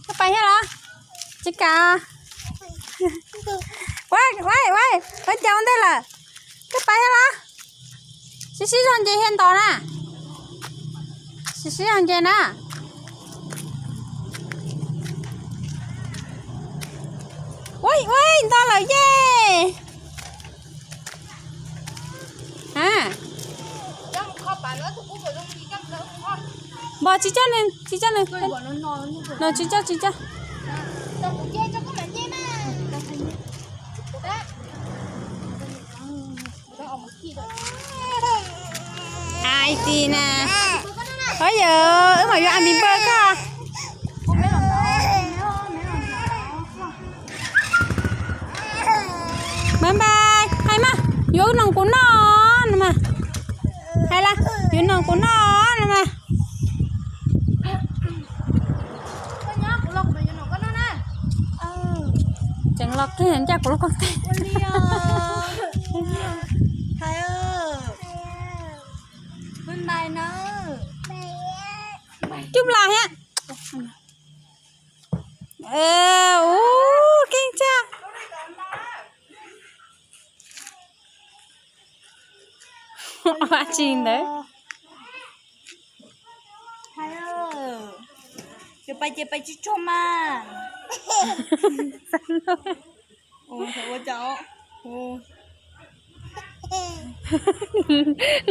Koj pais thiab los? Tsis kam. Ua, ua, ua, ua cas ua ntej lawm? Koj pais thiab los? Sib sib zog nce thiab nto na. Sib sib zog nce na. Ua, ua, nto lawm ye. A, npog tsis coj nws, tsis coj nws. No tsis coj, tsis coj. Ai ti na. Ov, yog wb mam yuav a mi npawg koj. Bye bye, hais mas, yuav noog kuv noj no mas. Hais las, yuav noog kuv noj no mas. Tseem los kiag ncaj kuv lub kooj teg. Cub las thiab. Ub, keej tshaj. Ua tsi ntawd? Ces pais ces pais tsis tsuag mas.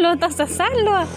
Luag tau xav xav luag.